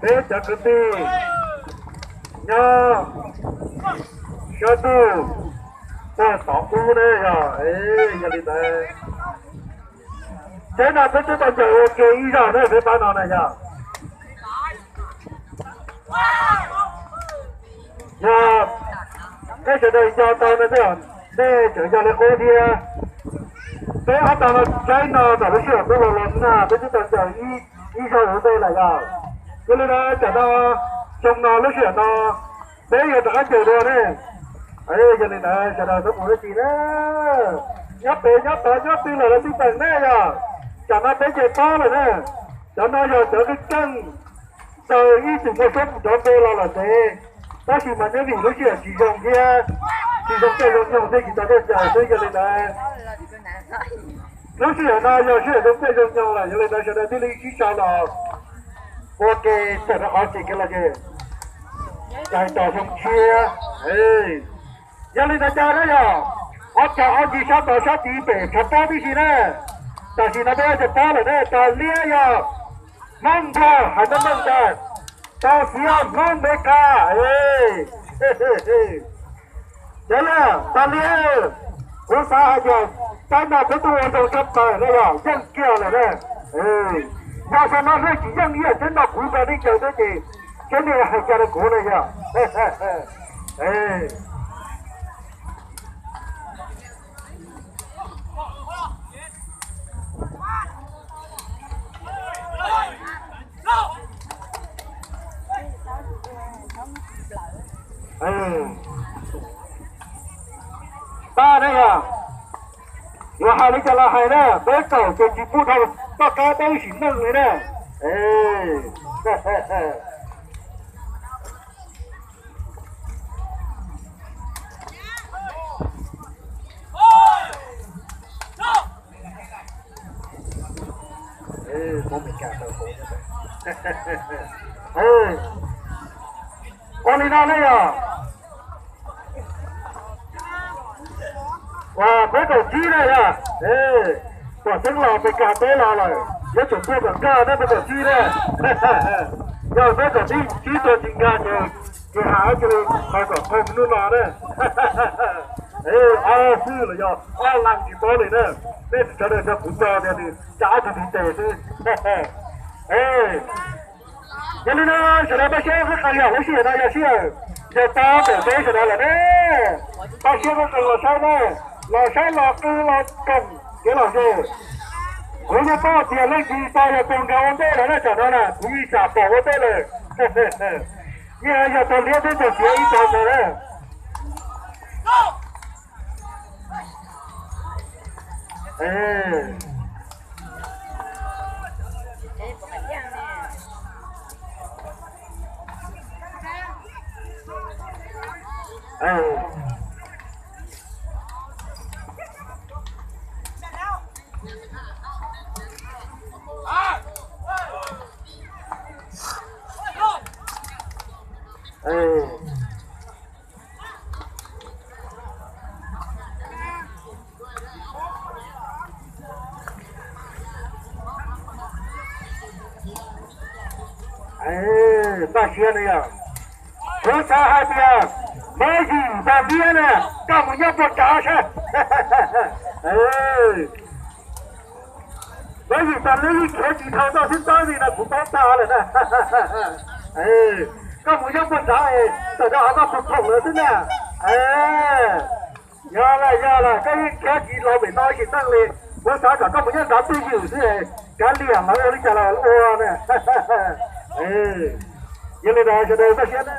Peb cov kwv tij nyob sab ntuj puag tod ub ne yog, yog li ntawd tsaib no peb twb tau ncaws ua ke ib zaug ne, peb pab no na yog. Yog nej sawv daws nco tau no, nej tseem yog li qub thiab. Peb ob tog no tsaib no thaum lub sij hawm peb los los na peb twb tau ncaws ib zaug ua ntej lawm yog. Yog li ntawd tam no, xyoo no lub sij hawm no peb yuav rov qab ncaws dua ne. Yog li ntawd sawv daws txhob mus dab tsi na, nyob pem nyob tod nyob twg los lawv twb teem ne yog. Tam no peb ncaws pob lawm na. Cov no yog cov keej keej, txawm ib txwm muaj suab mus nrov npe los lawm ntev, tab sis mas nyob vim lub sij hawm tsis zoo thiab tsis zoo caij zoo nyoog thiaj tsis tau tuaj ncaws xwb. Yog li ntawd lub sij hawm no yog sij hawm zoo caij zoo nyoog lawm, yog li ntawd sawv daws thiaj li sib sau los ua ke tawm rau qhov tseem kev los ces cais tos xyoo tshiab. Yog li ntawd cas na yog, ob cag ob ncig sab tod sab tid pem tshav pob tib si na. Tam sim no peb cov pob lawm ne, tog liab yog Hmoob Nplog hais meej meej ntag, tog xiav Hmoob Meskas. Cov liab, tog liab, kuv xav hais tias tsaib no peb tuaj ua zoo tshaj plaws na yog, yeej kiag lawm na. Yog xyoo no nej tsis yeej ib yam tsaib no kuv nrog nej ncaws xwb ces seb nej hais cas rau kuv na yog. Pab ne yog, yuav hais li cas los hais na, peb kaum ces tsis pub dhau toj qab peb sim neej li na. Ua li no ne yog, peb kaum tsib na yog, tuam xeeb los pes kag teb los lawm, yuav tsum tuaj kom nkag na peb kaum tsib na. Yog peb kaum tsib tuaj tsis nkag ces, ces hais cia li tau kom qog hnub no na. Ob xwb los yog ob leeg tsis paub li na, nej sawv daws nrog kuv nco tias nws cas ob tug tiv tes xwb. Yog li no sawv daws pab siab qeeb qees yog lub sij hawm no yog sij hawm ncaws pob ntawm peb sawv daws lawm ne. Pab siab qeeb qees los saib ne, los saib los qw los koom kev lom zem. Kuv yeej paub tias leej twg tau yog tus nkag ua ntej lawm na, tam no na kuv yeej xam pom ua ntej lawm. Yeej yog tog liab thiab tog xiav ib tog ntawd na. Npaj siab na yog, kuv xav hais tias Mab Yim Npog Ntiab na, koj mus nyob puag nrad saib. Mab Yim Npog Ntiab yeej khiav tsis dhau txoj xib txawb li no kuv paub tag lawm na. Koj mus nyob puag nrad, tawm rau hauv koj tus khoom lawm xwb na. Yog lawm yog lawm, koj yeej khiav tsis los pem no sim neej li. Kuv xav kom koj mus nyob nrad twj ywm xwb, kav liam lawv ua li cas los ua na. Yog li ntawd sawv daws npaj siab na.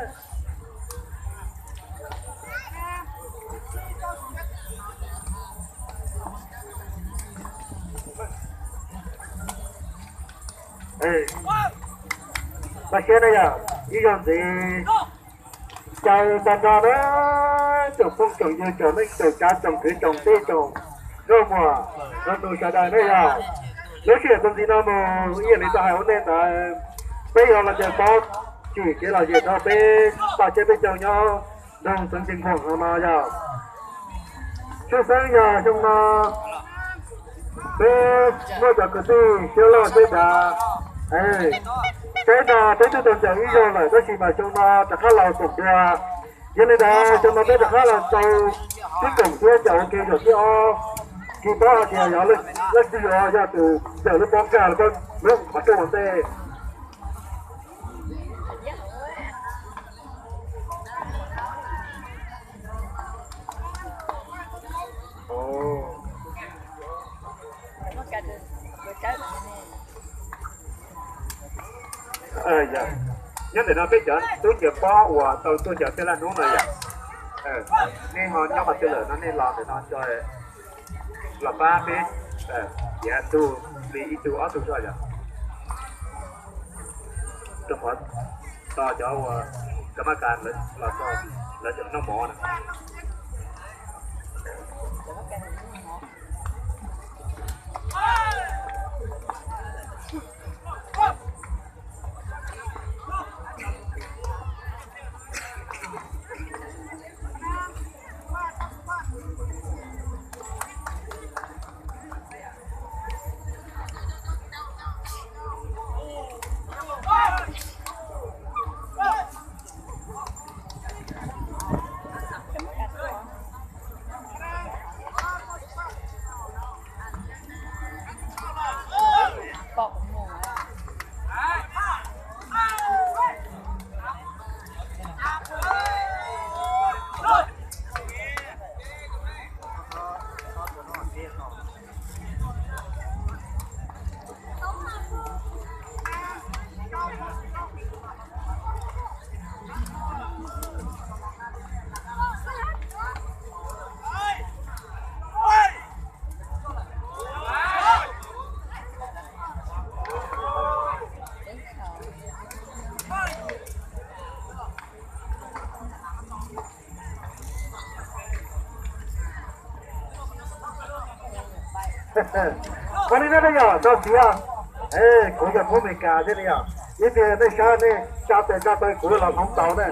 Npaj siab na yog, ib zaug ntxiv caw tag nrho na, tsoom phooj tsoom ywg, tsoom neej tsoom tsav, tsoom kwv tsoom tij, tsoom nkauj muam, tsoom nus sawv daws na yog, lub sij hawm txuas ntxiv no mus ib yam li tau hais ua ntej ntawd, peb yuav los ncaws pob tsim kev lom zem rau peb paj siab peb caug nyob nroog Xeev Cees Khuam no yog. Tshwj xeeb yog xyoo no peb muaj cov kwv tij siab loj siab dav, Peb no peb twb tau ncaws ib zaug lawm tab sis mas xyoo no rov qab los koom dua. Yog li ntawd xyoo no peb rov qab los tau sib koom thiab ncaws ua ke zaum thib ob. Tsis paub hais tias yog leej twg yuav yog tus ncaws lub pob nkag lub qhov rooj ua ntej. Nyob ntawm no peb cov tub ncaws pob uas tau tuaj ncaws tej laj hnub no yom, nej ho nyob qhov twg lawm no nej los ntawm no tso, los pab peb, tiav tug li ib tug ob tug zog yom, rau qhov tos cov uas ka maj kas los txog lawv tseem noj mov na. Ua li no yog txog tiag, kuv yog Hmoob Amelikas thiab li os, ib pliag nej saib nej tsa tes tsa taw kuv los hloov tau na.